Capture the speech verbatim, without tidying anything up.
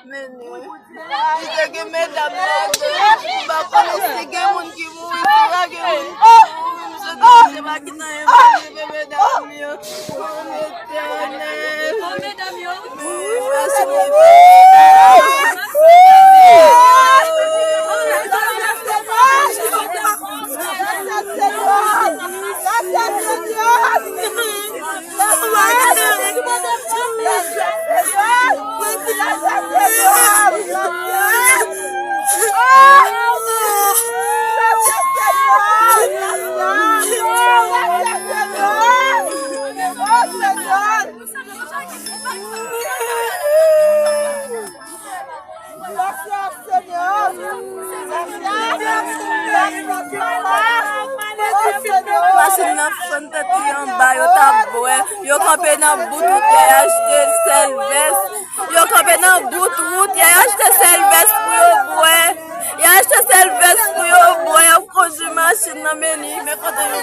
Li te gen medam ladan. M pa konnen si gen moun ki mouri, si pa gen moun ki mouri. M soti, se pa ki nan envite medam yo. O Letènèl. Masin li Masin nan fann tèt li anba, yo t ap bwè. Yo kanpe nan bout wout, y al achte sèl vès. Yo kanpe nan bout wout, y al achte sèl vès pou yo bwè. Y al achte sèl vès pou yo bwè. Y ap kondui machin nan, men li, men kote yo